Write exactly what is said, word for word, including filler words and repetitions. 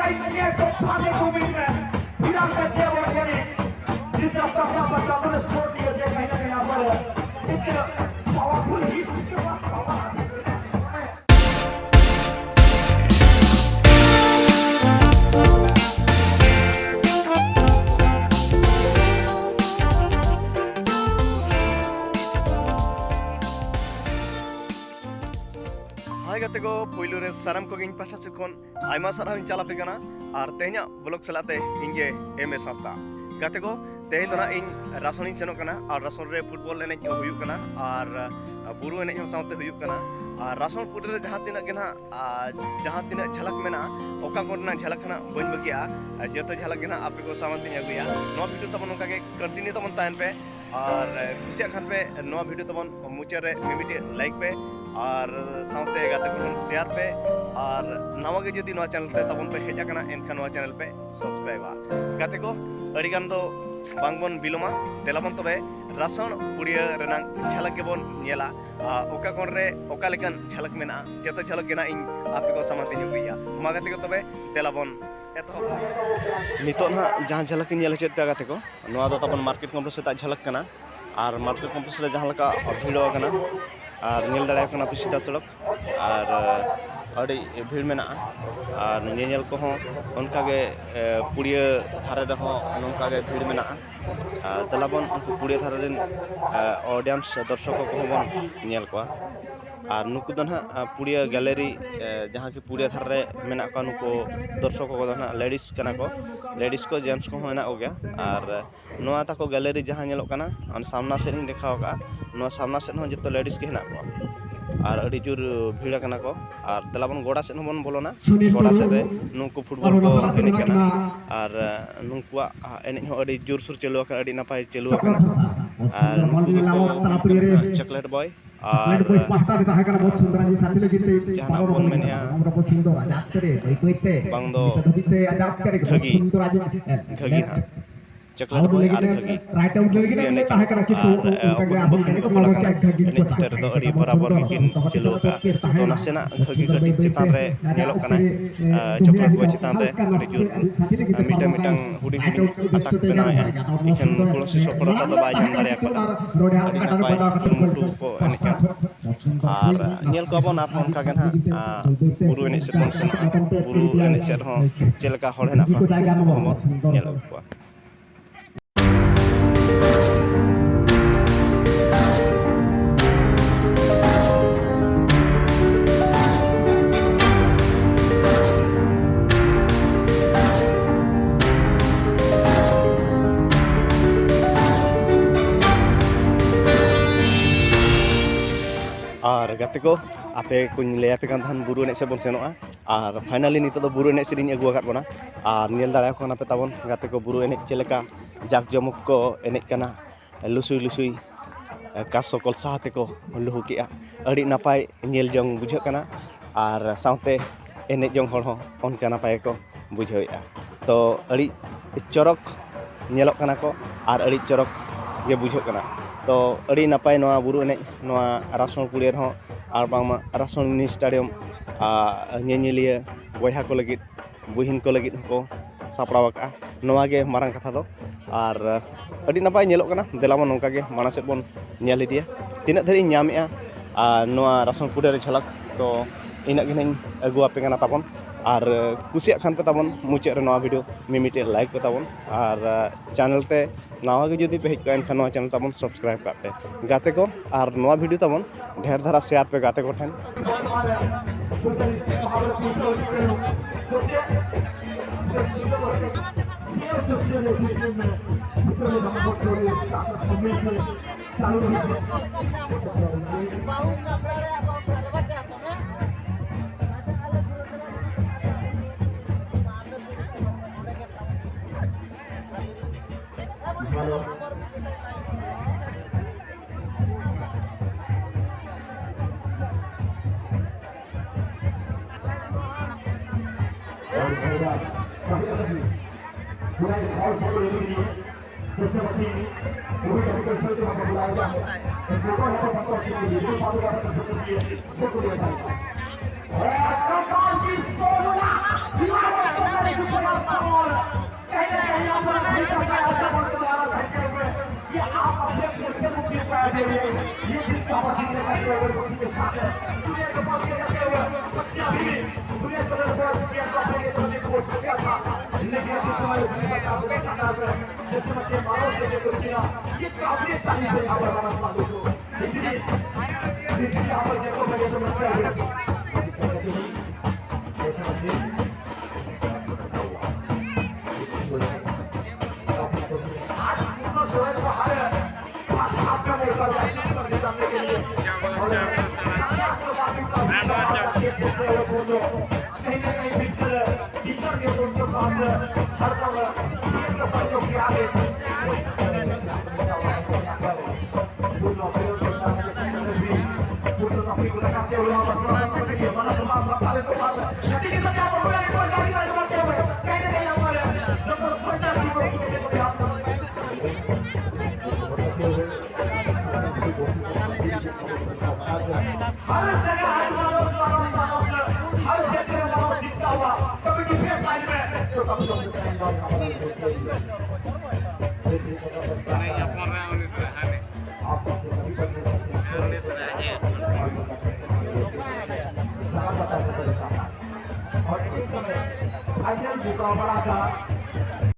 ये तो भागे गोविंद में फिर आपका देव और गणेश, जिस रास्ता से आप बच्चा को छोड़ दिया, देखा ही नहीं यहाँ पर। इतने पावरफुल ही, इतने पास पावर। ᱦᱟᱭ ᱜᱟᱛᱮ ᱠᱚ, ᱯᱳᱭᱞᱳ ᱨᱮ ᱥᱟᱱᱟᱢ ᱠᱚᱜᱮ ᱤᱧ ᱯᱟᱦᱴᱟ ᱥᱮᱫ ᱠᱷᱚᱱ ᱟᱭᱢᱟ ᱥᱟᱨᱦᱟᱣ ᱤᱧ ᱪᱟᱞ ᱟᱯᱮ ᱠᱟᱱᱟ᱾ ᱟᱨ ᱛᱮᱦᱮᱧᱟᱜ ᱵᱞᱚᱜ ᱥᱟᱞᱟᱜ ᱛᱮ ᱤᱧ ᱜᱮ ᱮᱢ ᱮᱥ ᱦᱟᱸᱥᱫᱟ᱾ ᱜᱟᱛᱮ ᱠᱚ, ᱛᱮᱦᱮᱧ ᱫᱚ ᱱᱟᱦᱟᱜ ᱤᱧ ᱨᱟᱥᱚᱱ ᱤᱧ ᱥᱮᱱᱚᱜ ᱠᱟᱱᱟ᱾ ᱟᱨ ᱨᱟᱥᱚᱱ ᱨᱮ ᱯᱷᱩᱴᱵᱚᱞ ᱮᱱᱮᱡ ᱦᱚᱸ ᱦᱩᱭᱩᱜ ᱠᱟᱱᱟ, ᱟᱨ ᱵᱩᱨᱩ ᱮᱱᱮᱡ ᱦᱚᱸ ᱥᱟᱶᱛᱮ ᱦᱩᱭᱩᱜ ᱠᱟᱱᱟ᱾ ᱟᱨ ᱨᱟᱥᱚᱱ ᱯᱩᱨᱤ ᱨᱮ ᱡᱟᱦᱟᱸ ᱛᱤᱱᱟᱹᱜ ᱜᱮ ᱱᱟᱦᱟᱜ, ᱟᱨ ᱡᱟᱦᱟᱸ ᱛᱤᱱᱟᱹᱜ ᱡᱷᱟᱞᱟᱠ ᱢᱮᱱᱟᱜᱼᱟ, ᱚᱠᱟ ᱠᱚᱨᱮᱱᱟᱜ ᱡᱷᱟᱞᱟᱠ ᱱᱟᱦᱟᱜ ᱵᱟᱹᱧ ᱵᱟᱹᱜᱤᱭᱟᱜᱼᱟ᱾ ᱟᱨ ᱡᱚᱛᱚ ᱡᱷᱟᱞᱟᱠ ᱜᱮ ᱱᱟᱦᱟᱜ ᱟᱯᱮ ᱠᱚ ᱥᱟᱢᱟᱝ ᱛᱤᱧ ᱟᱹᱜᱩᱭᱟ᱾ ᱱᱚᱣᱟ ᱵᱷᱤᱰᱤᱭᱳ ᱛᱟᱵᱚᱱ ᱱᱚᱝᱠᱟ ᱜᱮ ᱠᱚᱱᱴᱤᱱᱤᱭᱩ ᱛᱟᱵᱚᱱ ᱛᱟᱦᱮᱱ ᱯᱮ᱾ ᱟᱨ ᱠᱩᱥᱤᱭᱟᱜ ᱠᱷᱟᱱ ᱯᱮ ᱱᱚᱣᱟ ᱵᱷᱤᱰᱤᱭᱳ ᱛᱟᱵᱚᱱ ᱢᱩᱪᱟᱹᱫ ᱨᱮ ᱢᱤᱢᱤᱫᱴᱤᱡ ᱞᱟᱭᱤᱠ ᱯᱮ, ᱟᱨ ᱥᱟᱶᱛᱮ ᱜᱟᱛᱮ ᱠᱚ ᱴᱷᱮᱱ ᱥᱮᱭᱟᱨ ᱯᱮ᱾ ᱟᱨ ᱱᱟᱣᱟ ᱜᱮ ᱡᱩᱫᱤ ᱱᱚᱣᱟ ᱪᱮᱱᱮᱞ ᱛᱮ ᱛᱟᱵᱚᱱ ᱯᱮ ᱦᱮᱡ ᱟᱠᱟᱱᱟ, ᱮᱱᱠᱷᱟᱱ ᱱᱚᱣᱟ ᱪᱮᱱᱮᱞ ᱯᱮ ᱥᱟᱵᱥᱠᱨᱟᱭᱤᱵᱟ᱾ ᱜᱟᱛᱮ ᱠᱚ, ᱟᱹᱰᱤ ᱜᱟᱱ ᱫᱚ ᱵᱟᱝ ᱵᱚᱱ ᱵᱤᱞᱚᱢᱟ, ᱫᱮᱞᱟ ᱵᱚᱱ ᱛᱚᱵᱮ ᱨᱟᱥᱚᱱ ᱯᱩᱲᱤᱭᱟᱹ ᱨᱮᱱᱟᱝ ᱡᱷᱟᱞᱟᱠ ᱜᱮᱵᱚᱱ ᱧᱮᱞᱟ᱾ ᱟᱨ ᱚᱠᱟ ᱠᱚᱬ ᱨᱮ ᱚᱠᱟ ᱞᱮᱠᱟᱱ ᱡᱷᱟᱞᱟᱠ ᱢᱮᱱᱟᱜᱼᱟ, ᱡᱚᱛᱚ ᱡᱷᱟᱞᱟᱠ ᱜᱮ ᱱᱟᱜ ᱤᱧ ᱟᱯᱮ ᱠᱚ ᱥᱟᱢᱟᱝ ᱛᱮᱧ ᱟᱹᱜᱩᱭᱟ᱾ ᱢᱟ ᱜᱟᱛᱮ ᱠᱚ, ᱛᱚᱵᱮ ᱫᱮᱞᱟ ᱵᱚᱱ ᱮᱛᱚᱦᱚᱵ᱾ ᱱᱤᱛᱚᱜ ᱱᱟᱦᱟᱜ ᱡᱟᱦᱟᱸ ᱡᱷᱟᱞᱟᱠ ᱤᱧ ᱧᱮᱞ ᱦᱚᱪᱚᱭᱮᱫ ᱯᱮᱭᱟ ᱜᱟᱛᱮ ᱠᱚ, ᱱᱚᱣᱟ ᱫᱚ ᱛᱟᱵᱚᱱ ᱢᱟᱨᱠᱮᱴ ᱠᱚᱢᱯᱞᱮᱠᱥ ᱥᱮᱛᱟᱜ ᱡᱷᱟᱞᱟᱠ ᱠᱟᱱᱟ᱾ ᱟᱨ ᱢᱟᱨᱠᱮᱴ ᱠᱚᱢᱯᱞᱮᱠᱥ ᱨᱮ ᱡᱟᱦᱟᱸ ᱞᱮᱠᱟ ᱵᱷᱤᱲ ᱟᱠᱟᱱᱟ, ᱟᱨ ᱧᱮᱞ ᱫᱟᱲᱮᱭᱟᱜ ᱠᱟᱱᱟ ᱯᱮ ᱥᱤᱫᱷᱟ ᱥᱚᱲᱚᱠ, ᱟᱨ ᱟᱹᱰᱤ ᱵᱷᱤᱲ ᱢᱮᱱᱟᱜᱼᱟ᱾ ᱟᱨ ᱧᱮᱧᱮᱞ ᱠᱚᱦᱚᱸ ᱚᱱᱠᱟᱜᱮ, ᱮ, ᱯᱩᱲᱤᱭᱟᱹ ᱫᱷᱟᱨᱮ ᱨᱮᱦᱚᱸ ᱱᱚᱝᱠᱟᱜᱮ ᱵᱷᱤᱲ ᱢᱮᱱᱟᱜᱼᱟ᱾ ᱟᱨ ᱫᱮᱞᱟ ᱵᱚᱱ ᱩᱱᱠᱩ ᱯᱩᱲᱤᱭᱟᱹ ᱫᱷᱟᱨᱮ ᱨᱮᱱ, ᱮ, ᱚᱰᱤᱭᱮᱱᱥ ᱥᱮ ᱫᱚᱨᱥᱚᱠ ᱠᱚᱦᱚᱸ ᱵᱚᱱ ᱧᱮᱞ ᱠᱚᱣᱟ᱾ ᱟᱨ ᱱᱩᱠᱩ ᱫᱚ ᱱᱟᱦᱟᱜ, ᱟ, ᱯᱩᱲᱤᱭᱟᱹ ᱜᱮᱞᱟᱨᱤ, ᱮ, ᱡᱟᱦᱟᱸ ᱠᱤ ᱯᱩᱲᱤᱭᱟᱹ ᱫᱷᱟᱨᱮ ᱨᱮ ᱢᱮᱱᱟᱜ ᱠᱚᱣᱟ, ᱱᱩᱠᱩ ᱫᱚᱨᱥᱚᱠ ᱠᱚᱫᱚ ᱱᱟᱦᱟᱜ ᱞᱮᱰᱤᱥ ᱠᱟᱱᱟ ᱠᱚ᱾ ᱞᱮᱰᱤᱥ ᱠᱚ, ᱡᱮᱱᱴᱥ ᱠᱚᱦᱚᱸ ᱦᱮᱱᱟᱜ ᱠᱚᱜᱮᱭᱟ᱾ ᱟᱨ ᱱᱚᱣᱟ ᱛᱟᱠᱚ ᱜᱮᱞᱟᱨᱤ ᱡᱟᱦᱟᱸ ᱧᱮᱞᱚᱜ ᱠᱟᱱᱟ, ᱚᱱᱟ ᱥᱟᱢᱱᱟ ᱥᱮᱫ ᱤᱧ ᱫᱮᱠᱷᱟᱣ ᱟᱠᱟᱫᱼᱟ, ᱱᱚᱣᱟ ᱥᱟᱢᱱᱟ ᱥᱮᱫ ᱦᱚᱸ ᱡᱚᱛᱚ ᱞᱮᱰᱤᱥ ᱜᱮ ᱦᱮᱱᱟᱜ ᱠᱚᱣᱟ᱾ ᱟᱨ ᱟᱹᱰᱤ ᱡᱳᱨ ᱵᱷᱤᱲ ᱟᱠᱟᱱᱟ ᱠᱚ᱾ ᱟᱨ ᱫᱮᱞᱟ ᱵᱚᱱ ᱜᱚᱰᱟ ᱥᱮᱫ ᱦᱚᱸᱵᱚᱱ ᱵᱚᱞᱚᱱᱟ᱾ ᱜᱚᱰᱟ ᱥᱮᱫ ᱨᱮ ᱱᱩᱠᱩ ᱯᱷᱩᱴᱵᱚᱞ ᱠᱚ ᱮᱱᱮᱡ ᱠᱟᱱᱟ᱾ ᱟᱨ, ᱟ, ᱱᱩᱠᱩᱣᱟᱜ, ᱟ, ᱮᱱᱮᱡ ᱦᱚᱸ ᱟᱹᱰᱤ ᱡᱳᱨᱥᱳᱨ ᱪᱟᱹᱞᱩ ᱟᱠᱟᱱᱟ, ᱟᱹᱰᱤ ᱱᱟᱯᱟᱭ ᱪᱟᱹᱞᱩ ᱟᱠᱟᱱᱟ᱾ ᱟᱨ ᱱᱩᱠᱩ ᱫᱚᱠᱚ ᱦᱩᱭᱩᱜ ᱠᱟᱱᱟ ᱪᱚᱠᱞᱮᱴ ᱵᱚᱭ᱾ ᱟᱨ ᱪᱚᱠᱞᱮᱴ ᱵᱚᱭ ᱯᱟᱦᱴᱟ ᱨᱮ ᱛᱟᱦᱮᱸ ᱠᱟᱱᱟ ᱵᱚᱦᱩᱛ ᱥᱩᱱᱫᱚᱨ ᱟᱡ ᱥᱟᱛᱷᱤ ᱞᱟᱹᱜᱤᱫ ᱛᱮ ᱡᱟᱦᱟᱱᱟᱜ ᱯᱟᱨᱚᱢ ᱵᱚᱱ ᱟᱠᱟᱱᱟ᱾ ᱢᱮᱱᱮᱜᱼᱟ᱾ ᱚᱱᱟ ᱵᱚᱦᱩᱛ ᱥᱩᱱᱫᱚᱨ ᱟᱡ ᱟᱥᱛᱮ ᱨᱮ, ᱵᱟᱹᱭ ᱵᱟᱹᱭ ᱛᱮ, ᱵᱟᱝ ᱫᱚ ᱱᱤᱛ ᱫᱷᱟᱹᱵᱤᱡ ᱛᱮ ᱟᱡ ᱟᱥᱛᱮ ᱨᱮ ᱵᱚᱦᱩᱛ ᱜᱷᱟᱹᱜᱤ ᱱᱟᱜ᱾ ᱥᱩᱱᱫᱚᱨ ᱟᱡ, ᱮ, ᱜᱷᱟᱹᱜᱤ ᱱᱟᱜ᱾ ᱪᱚᱠᱞᱮᱴ ᱵᱚᱭ ᱟᱨ ᱜᱷᱟᱹᱜᱤ ᱜᱷᱟᱹᱜᱤ ᱮᱱᱮᱡ ᱠᱟᱱᱟ᱾ ᱟᱨ ᱚᱯᱚᱨ ᱵᱚᱠᱚ ᱠᱚ ᱵᱟᱯᱞᱟ ᱠᱟᱱᱟ᱾ ᱮᱱᱮᱡ ᱪᱤᱛᱟᱹᱨ ᱨᱮᱫᱚ ᱟᱹᱰᱤ ᱵᱚᱨᱟᱵᱚᱨ ᱜᱮᱠᱤᱱ ᱪᱟᱹᱞᱩ ᱟᱠᱟᱫᱼᱟ᱾ ᱛᱚ ᱱᱟᱥᱮᱱᱟᱜ ᱜᱷᱟᱹᱜᱤ ᱠᱟᱹᱴᱤᱡ ᱪᱮᱛᱟᱱ ᱨᱮ ᱧᱮᱞᱚᱜ ᱠᱟᱱᱟ, ᱪᱚᱠᱞᱮᱴ ᱵᱚᱭ ᱪᱮᱛᱟᱱ ᱨᱮ ᱟᱹᱰᱤ ᱡᱳᱨ ᱢᱤᱫᱴᱟᱝ ᱢᱤᱫᱴᱟᱝ ᱦᱩᱰᱤᱧ ᱦᱩᱰᱤᱧ ᱟᱴᱟᱠ ᱵᱮᱱᱟᱣᱮᱫᱼᱟ᱾ ᱮᱱᱠᱷᱟᱱ ᱠᱚᱱᱚ ᱥᱩᱥᱚᱯᱷᱚᱞᱚᱛᱟ ᱫᱚ ᱵᱟᱭ ᱧᱟᱢ ᱫᱟᱲᱮᱭᱟᱜ ᱠᱟᱱᱟ᱾ ᱟᱹᱰᱤ ᱱᱟᱯᱟᱭ ᱠᱩᱨᱩᱢᱩᱴᱩ ᱠᱚ ᱮᱱᱮᱡ ᱠᱟᱱᱟ᱾ ᱟᱨ ᱧᱮᱞ ᱠᱚᱣᱟ ᱵᱚᱱ ᱟᱨᱦᱚᱸ ᱚᱱᱠᱟ ᱜᱮ ᱱᱟᱦᱟᱜ, ᱵᱩᱨᱩ ᱮᱱᱮᱡ ᱥᱮᱫ ᱵᱚᱱ ᱥᱮᱱᱚᱜᱼᱟ᱾ ᱵᱩᱨᱩ ᱮᱱᱮᱡ ᱥᱮᱫ ᱦᱚᱸ ᱪᱮᱫ ᱞᱮᱠᱟ ᱦᱚᱲ ᱦᱮᱱᱟᱜ ᱠᱚᱣᱟ, ᱩᱱᱠᱩ ᱦᱚᱸᱵᱚᱱ ᱧᱮᱞ ᱟᱹᱜᱩ ᱠᱚᱣᱟ᱾ ᱟᱨ ᱜᱟᱛᱮ ᱠᱚ, ᱟᱯᱮ ᱠᱚᱧ ᱞᱟᱹᱭ ᱟᱯᱮ ᱠᱟᱱ ᱛᱟᱦᱮᱱ ᱵᱩᱨᱩ ᱮᱱᱮᱡ ᱥᱮᱫ ᱵᱚᱱ ᱥᱮᱱᱚᱜᱼᱟ᱾ ᱟᱨ finally ᱱᱤᱛᱚᱜ ᱫᱚ ᱵᱩᱨᱩ ᱮᱱᱮᱡ ᱥᱮᱫ ᱤᱧ ᱟᱹᱜᱩ ᱟᱠᱟᱫ ᱵᱚᱱᱟ᱾ ᱟᱨ ᱧᱮᱞ ᱫᱟᱲᱮᱭᱟᱠᱚ ᱠᱟᱱᱟ ᱯᱮ ᱛᱟᱵᱚᱱ ᱜᱟᱛᱮ ᱠᱚ, ᱵᱩᱨᱩ ᱮᱱᱮᱡ ᱪᱮᱫ ᱞᱮᱠᱟ ᱡᱟᱠ ᱡᱚᱢᱚᱠ ᱠᱚ ᱮᱱᱮᱡ ᱠᱟᱱᱟ, ᱞᱩᱥᱩᱭ ᱞᱩᱥᱩᱭ ᱠᱟᱥᱚ ᱠᱚᱞᱥᱟ ᱟᱛᱮ ᱠᱚ ᱞᱩᱦᱩᱠᱮᱜᱼᱟ᱾ ᱟᱹᱰᱤ ᱱᱟᱯᱟᱭ ᱧᱮᱞ ᱡᱚᱝ ᱵᱩᱡᱷᱟᱹᱜ ᱠᱟᱱᱟ᱾ ᱟᱨ ᱥᱟᱶᱛᱮ ᱮᱱᱮᱡ ᱡᱚᱝ ᱦᱚᱲ ᱦᱚᱸ ᱚᱱᱠᱟ ᱱᱟᱯᱟᱭ ᱜᱮᱠᱚ ᱵᱩᱡᱷᱟᱹᱣᱮᱫᱼᱟ᱾ ᱛᱚ ᱟᱹᱰᱤ ᱪᱚᱨᱚᱠ ᱧᱮᱞᱚᱜ ᱠᱟᱱᱟ ᱠᱚ ᱟᱨ ᱟᱹᱰᱤ ᱪᱚᱨᱚᱠ ᱜᱮ ᱵᱩᱡᱷᱟᱹᱜ ᱠᱟᱱᱟ᱾ ᱛᱚ ᱟᱹᱰᱤ ᱱᱟᱯᱟᱭ ᱱᱚᱣᱟ ᱵᱩᱨᱩ ᱮᱱᱮᱡ, ᱱᱚᱣᱟ ᱨᱟᱥᱱᱚᱲ ᱯᱩᱲᱤᱭᱟᱹ ᱨᱮᱦᱚᱸ ᱟᱨ ᱵᱟᱝᱢᱟ ᱨᱟᱥᱱᱚᱲ mini stadium, ᱟᱨ ᱧᱮᱧᱮᱞᱤᱭᱟᱹ ᱵᱚᱭᱦᱟ ᱠᱚ ᱞᱟᱹᱜᱤᱫ, ᱵᱩᱦᱤᱱ ᱠᱚ ᱞᱟᱹᱜᱤᱫ ᱦᱚᱸᱠᱚ ᱥᱟᱯᱲᱟᱣ ᱟᱠᱟᱫᱼᱟ᱾ ᱱᱚᱣᱟ ᱜᱮ ᱢᱟᱨᱟᱝ ᱠᱟᱛᱷᱟ ᱫᱚ᱾ ᱟᱨ ᱟᱹᱰᱤ ᱱᱟᱯᱟᱭ ᱧᱮᱞᱚᱜ ᱠᱟᱱᱟ᱾ ᱫᱮᱞᱟ ᱵᱚᱱ ᱱᱚᱝᱠᱟ ᱜᱮ ᱢᱟᱲᱟᱝ ᱥᱮᱫ ᱵᱚᱱ ᱧᱮᱞ ᱤᱫᱤᱭᱟ᱾ ᱛᱤᱱᱟᱹᱜ ᱫᱷᱟᱹᱨᱤᱡ ᱤᱧ ᱧᱟᱢᱮᱜᱼᱟ, ᱟᱨ ᱱᱚᱣᱟ ᱨᱟᱥᱱᱚᱲ ᱯᱩᱲᱤᱭᱟᱹ ᱨᱮ ᱡᱷᱟᱞᱟᱠ, ᱛᱚ ᱤᱱᱟᱹᱜ ᱜᱮ ᱱᱟᱜ ᱤᱧ ᱟᱹᱜᱩ ᱟᱯᱮ ᱠᱟᱱᱟ ᱛᱟᱵᱚᱱ᱾ ᱟᱨ ᱠᱩᱥᱤᱭᱟᱜ ᱠᱷᱟᱱ ᱯᱮ ᱛᱟᱵᱚᱱ, ᱢᱩᱪᱟᱹᱫ ᱨᱮ ᱱᱚᱣᱟ video ᱢᱤᱢᱤᱫᱴᱮᱡ like ᱯᱮ ᱛᱟᱵᱚᱱ᱾ ᱟᱨ channel ᱛᱮ ᱱᱟᱣᱟ ᱜᱮ ᱡᱩᱫᱤ ᱯᱮ ᱦᱮᱡ ᱠᱚᱜᱼᱟ, ᱮᱱᱠᱷᱟᱱ ᱱᱚᱣᱟ channel ᱛᱟᱵᱚᱱ subscribe ᱠᱟᱜ ᱯᱮ ᱜᱟᱛᱮ ᱠᱚ᱾ ᱟᱨ ᱱᱚᱣᱟ video ᱛᱟᱵᱚᱱ ᱰᱷᱮᱨ ᱫᱷᱟᱨᱟ share ᱯᱮ ᱜᱟᱛᱮ ᱠᱚᱴᱷᱮᱱ᱾ जैसे अभी वही तरीके से जो हमको बुलाया गया है, एक लोगों ने तो पता कि ये जो पानी का प्रदर्शन किए, इससे को लेकर है। और सरकार की सोलह, दीवार पर सोलह की प्रयास का बॉल। कहीं ना कहीं आप लोग नहीं कर पाए, ऐसा बॉल को दोबारा फेंकते हुए, ये आप अपने फिर से मुक्ति पाया दे रहे हैं। ये चीज का हम जिंदगी करते हुए सभी के साथ है। दुनिया के पास ये करते हुए सत्या भी दुनिया चैनल पर किया था, अपने लिए करने की कोशिश किया था। लेकिन इस समय जिस प्रकार से सरकार में जैसे बच्चे मानव के लिए कुछ किया, ये काबिल तारीफ है यहाँ पर मानस पांडे को। इसलिए, इसलिए यहाँ पर देखो, मैं ये समझता हूँ, जैसे बच्चे, आज पूर्ण सोए को हर पाँच हाथ का मोड़ पर जाने के लिए और संन्यास के बाद भी कहीं ना कहीं बिल्कुल टीचर के उनके पास हर पल खेल के पल जो किया है। हर जगह हर मानव, मानव, मानव, हर क्षेत्र में मानव दिखता हुआ, कभी डिफेंस लाइन में तो कभी तो ᱦᱟᱱᱮ ᱧᱟᱯᱟᱢ ᱨᱮ ᱩᱱᱤ ᱫᱚ ᱦᱟᱱᱮ ᱩᱱᱤ ᱫᱚ ᱦᱮᱸ᱾ ᱡᱟᱦᱟᱸ ᱯᱟᱛᱟ ᱥᱮ ᱯᱟᱛᱟ᱾ और इस समय फाइनल मुकाबला का